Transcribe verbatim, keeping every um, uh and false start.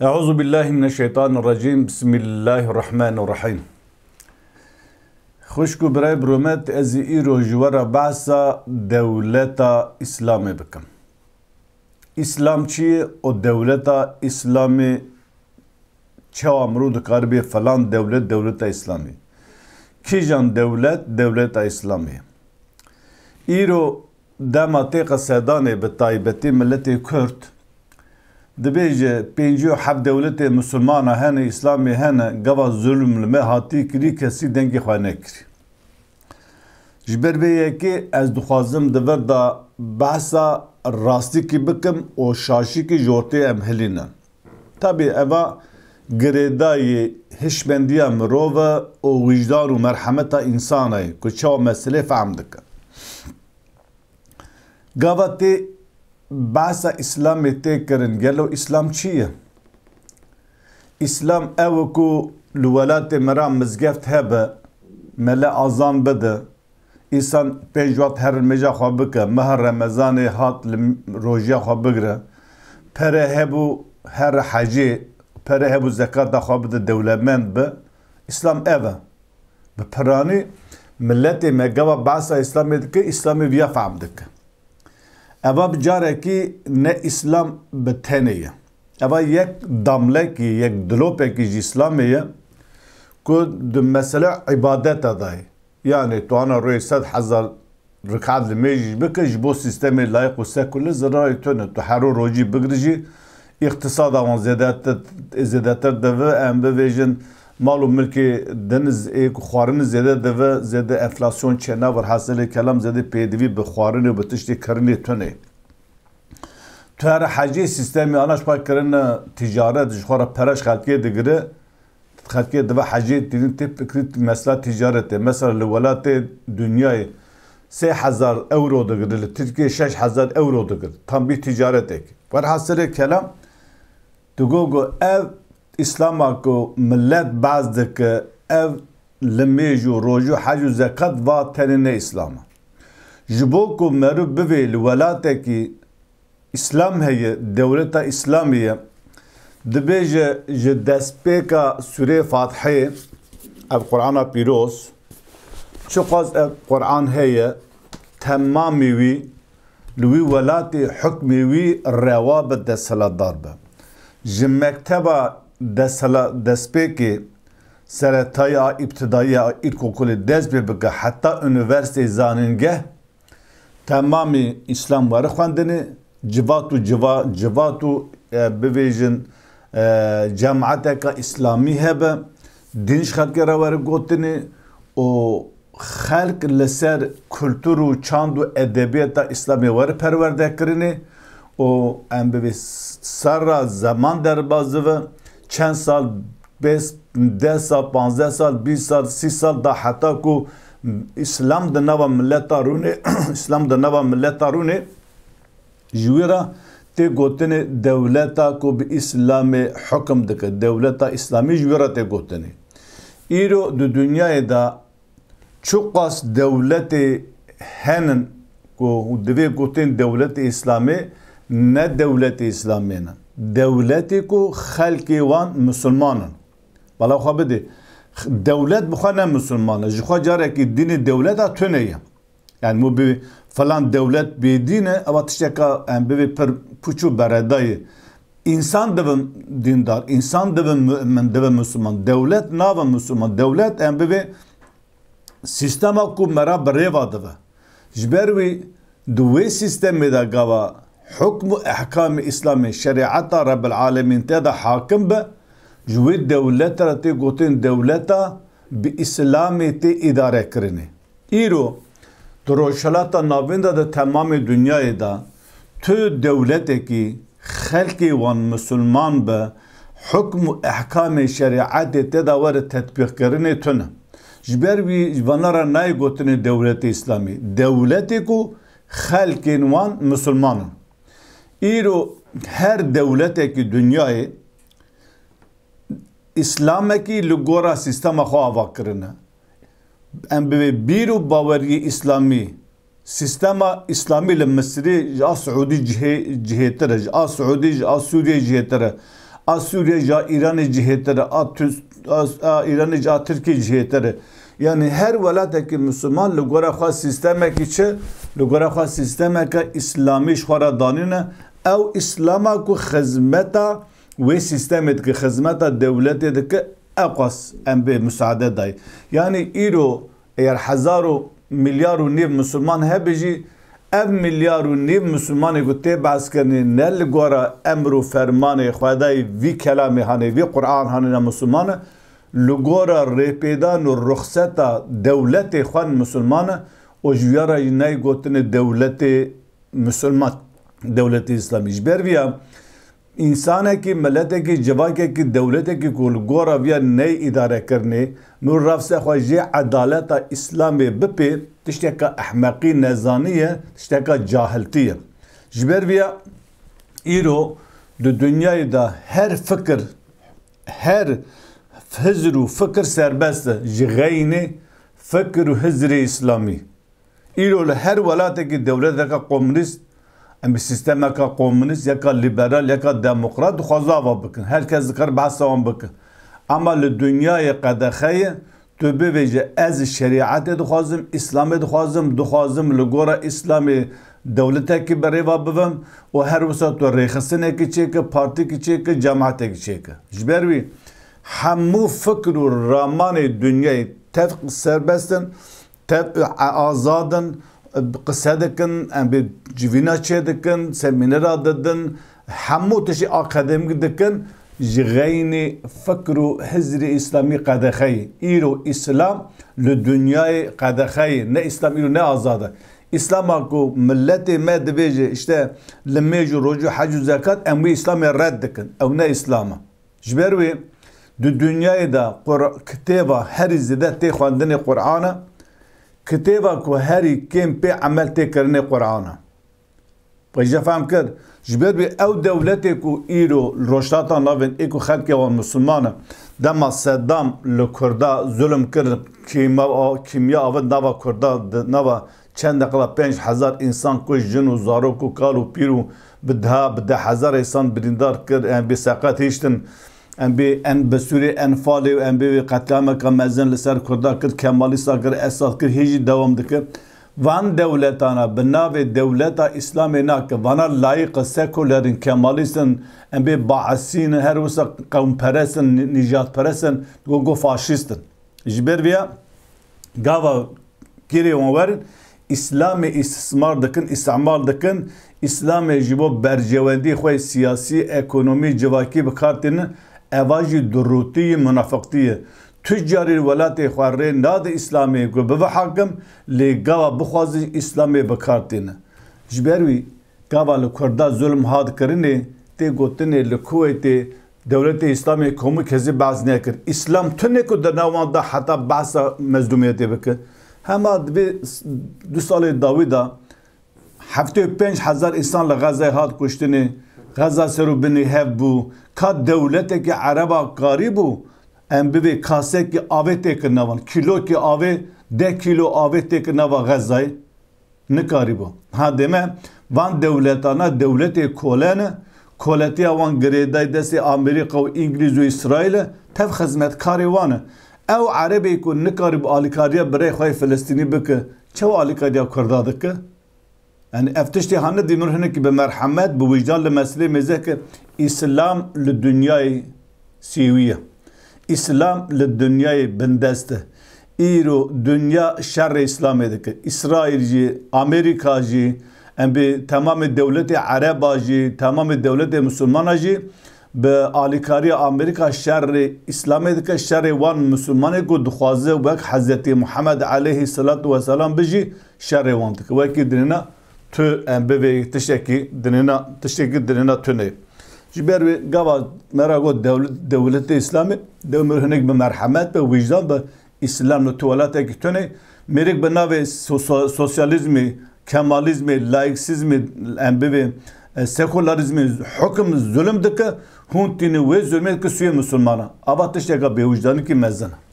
Euzu billahi mineşşeytanirracim. Bismillahirrahmanirrahim. Xwişk û birayê bi rûmet, ez ê îro ji we re behsa dewleta Îslamê bikim. Îslam çi ye û dewleta Îslamê çawa mirov dikare bê filan dewlet, dewleta Îslamê? Kîjan dewlet, dewleta Îslamê? Îro dema tê qisedanê, bi taybetî miletê Kurd, dibêje pêncî û heft dewletê misilmana hene, Îslamê hene, gava zulm li me hatî kirî, kesî dengê xwe nekirî. Ji ber vê yekê ez dixwazim di vir de behsa rastîkî bikim û şaşîkî ji ortê em hilînin. Tabî eva girêdayî hişmendiya mirov e û wijdan û merhemeta însana ye ku çawa meselê fehm dike. Gava tê behsa Îslamê tê kirin, gelo Îslam çi ye? Îslam ew e ku li welatê me re mizgeft hebe, mele azan bide, însan pênc wext her nimêja xwe bike, meha Remezanê hat li rojiya xwe bigire, pere hebû here hecê, pere hebû zekata xwe bide, dewlemend be. Îslam ev e. Bi piranî miletê me gava behsa Îslamê dike, Îslamê viya fehm dike. Eva bi carekî ne Îslam bi tenê ye. Eva yek damlekî, yek dilopekî ji Îslamê ye ku di mesele îbadeta de ye. Yanî tu ana royê sed hezar rik'et li mêj jî bike, ji bo sîstemê layîq û sekulî zirarê tune. Tu hero rojî bigirî jî, îqtisada wan zêdetir, zêdetir dibe, em bivêjin, mal û milkê din ê ku xwarin zêde dibe, zêde enflasyon çênabe, welhasilê kelam zêde pêdivî bi xwarinê û bi tiştê kirinê tune. Tu here hecê, sîstemê ana ji xwe kirine tîcaret, ji xwe re pere ji xelkê digire, xelkê dibe hecê, tînin tê fikirî mesela tîcaretê. Mesela li welatê dinyayê sê hezar euro digire, li Tirkiyê şeş hezar euro digire. Tam bir tîcaretek. Werhasilê kelam, tu go go ev Îslama ku milet behs dike, ev li mêj û roj û hec û zekat va tenê ne Îslam e. Ji bo ku meriv bivê li welatekî Îslam heye, dewleta Îslamê ye, dibêje ji destpêka Sûrê Fatihê, ev Qur'ana pîroz, çiqas ev Qur'an heye, temamî wî li wî welatê hukmê wî rewa be, desthilatdar be. Ji mekteba desthilat-, destpêkê, seretayî a îbtidayî a îlkokulê dest pê bike heta unîversîteyê, zanîngeh, temamî Îslam were xwendinê, civat û civa-, civat û, e, bivêjin, e, cemaeteka Îslamî hebe, din ji xelkê re were gotinê û xelk li ser kultur û çand û edebiyata Îslamê were perwerde kirinê û em bivê serra zeman derbas dibe, çend sal, bes, deh sal, panzdeh sal, bîst sal, sî sal da heta ku Îslam di nava mileta rûnê, Îslam di nava mileta rûnê, ji wî re tê gotinê dewleta ku bi Îslamê hukim dike, dewleta Îslamî ji wî re tê gotinê. Îro di dinyayê de çiqas dewletê henin ku divê gotin dewletê Îslamê, ne dewletê Îslamê ne. Dewletê ku xelkê wan misilman in. Bala xwe bidê. Dewlet bi xwe ne misilman e. Ji xwe carekî dînê dewleta tune ye. Yani mu bi filan dewlet bê dîn e, eva tişteka em bivê pir puç û bereda ye. Însan dibe dîndar, însan dibe mu'min, dibe misilman. Dewlet nabe misilman. Dewlet em bivê sîstema ku me re bi rêva dibe. Ji ber wî di wê sîstemê de gava hukm û ehkamê Îslamê, şerîeta Rebbil Alemîn te de hakim be, ji wê dewlete re tê gotin dewleta bi Îslamê tê îdare kirinê. Îro di Rojhilata Navîn de, di temamê dinyayê de tu dewletekî xelkê wan misilman be, hukm û ehkamê şerîetê te de were tetbîqkirinê tune. Ji ber wî ji vana re nayê gotinê dewletê Îslamî. Dewletê ku xelkên wan misilman in. Îro her dewletekî dinyayê Îslamekî li gora sîstema xwe ava kirine. Em bivê bîr û baweriyê Îslamî, sîstema Îslamî li Misirê ji a Siûdî cihê-, cihêtir e, ji a Siûdî, ji a Sûriyê cihêtir e. A Sûriye ji a Îranê cihêtir e, a Tûs-, a, a Îranê ji a Tirkiyê cihêtir e. Yanî her welatekî Misilman li gora xwe sîstemekî çi? Li gora xwe sîstemeke Îslamî ji xwe re danîne. Ew Îslama ku xizmeta wê sîstemê dike, xizmeta dewletê dike, ewqas em bê musaade dayî. Yanî îro eger hezar û milyar û nîv Misilman hebe jî, ev milyar û nîv Misilmanê ku tê behskirinê ne li gora emr û fermanê Xwedayê vî kelamê hanê, vî Quran hanê ne Misilman e, li gora rêpêdan û ruxseta dewletê xwe ne Misilman e û ji ya re jî nayê gotinê dewletê Misilman, dewletê Îslamî. Ji ber vî ya, Însanekî, miletekî, civakekî, dewletekî ku li gora viya neyê îdarekirinê, nû rafse xwe jê edaleta Îslamê bipê, tişteka ehmeqî, nezanî ye, tişteka cahiltî ye. Ji ber viya îro di dinyayê de her fikir, her hizr û fikir serbest e ji xeynê fikir û hizrê Îslamî. Îro li her welatekî dewleteke komûnîst, em bi sîstemeke komûnîst, yeka lîberal, yeka demokrat dixwaze ava bikin. Her kes dikare behsa wan bike. Ama li dinyayê qedexe ye, tu bibêje, ez şerîetê dixwazim, Îslamê dixwazim, dixwazim li gora Îslamê dewletekî bi rê ve bibim û her wisa tu rêxistinekî çêke, partîkî çêke, cemaetekî çêke. Ji ber wî hemû fikir û ramanê dinyayê tev serbest in. Tev-, e, azad in, e, qise dikin, em bê civîna çêdikin, semînera didin, hemû tiştê akademîk dikin, ji xeynî fikr û hizrê Îslamî qedexeyê. Îro Îslam li dinyayê qedexeyê, ne Îslam îro ne azad e. Îslama ku miletê me dibêje, işte, limêj û roj û hec û zekat, em wî Îslamê red dikin. Ew ne Îslam e. Ji ber wê di dinyayê de Qur-, kitêba herî zêde tê xwendinê Quran e, kitêba ku herî kêm pê emel tê kirinê Quran e. Xwe jê fehm kir. Ji ber wê ew dewletê ku îro li Rojhilata Navîn ê ku xelkê wan misilman e, dema Seddam li Kurda zulm kir, kîma-, kîmya avêt nava Kurda, di nava çend deqe de pênc hezar însan kuşt, jin û zarok û kal û pîr û bi deha, bi deh hezar însan birîndar kir, em bê seqet hiştin, em bê en bi sûrê Enfalê û em bê wê qetlîameke mezin li ser Kurda kir, Kemalîsta kir, Esad kir, hê jî dewam dike. Van dewletana bi navê dewleta Îslamê nake. Vana layîq e, sekuler in, Kemalîst in, em bê Baisî ne, her wisa qewmperest in, nî-, nîjadperest in, go, go faşîst in. Ji ber vê ya gava kêrê wan werin, Îslamê îstismar dikin, îstimal dikin, Îslamê ji bo berjewendî xwe siyasî, ekonomî, civakî bi kar tînin, eva jî durûtî ye, munafiqtî ye. Tu carî welatê xwe rê nade Îslamê ku bibe hakim, lê gava bixwaze Îslamê bi kar tîne. Ji ber wî gava li Kurda zulm hat kirinê, tê gotinê li Kuweytê Dewletê Îslamê komû kesî behs nekir. Îslam tune ku di nav wan de heta behsa mezlûmiyetê bike. Hema di vê s-, du salê dawî de heftê û pênc hezar însan li Xezayê hat kuştinê. Xeza ser û binê hev bû. Ka dewletekî ereba karîbû, em bivê kasekî avê têkir nava wan. Kîlokî avê, deh kîlo avê têkir nava Xezayê. Nikarîbû. Ha deme, van dewletana dewletê kole ne, koletiya wan girêdayî destê Amerîka û Îngilîz û Îsraîl e, tev xizmetkarê wan e. Ew erebê ku nikarîbû alîkariya birê xwe yê Filistînî bike, çawa alîkariya Kurda dike? Yani ev tiştê hane dî mir hinekî bi merhemet, bi wijdan li meselê mêze ke Îslam li dinyayê sêwî ye. Îslam li dinyayê bindest e. Îro dinya şerê Îslamê dike. Îsraîl jî, Amerîka jî, em bê temamê dewletê Ereba jî, temamê dewletê Misilmana jî bi alîkariya Amerîka şerê Îslamê dike, şerê wan Misilmanê ku dixwaze wek Hezretî Muhammed aleyhî selatu weselam bijî, şerê wan dike. Wekî dinêna tu em bivê tiştekî dinêna, tiştekî dinêna tune. Ji ber wê gava me ra got dewlet-, dewletê Îslamê, dew mir hinek bi merhemet, bi wijdan, bi Îslam li tu welatekî tune. Mêrik bi navê so-, so-, sosyalîzmê, kemalizmê, laîksîzmê, em bivê, e, sekularîzmê hukim zulm dike, hûn tînin wê zulmê dike sûyê misilmana. Ava tişteka bêwijdanikî mezin e.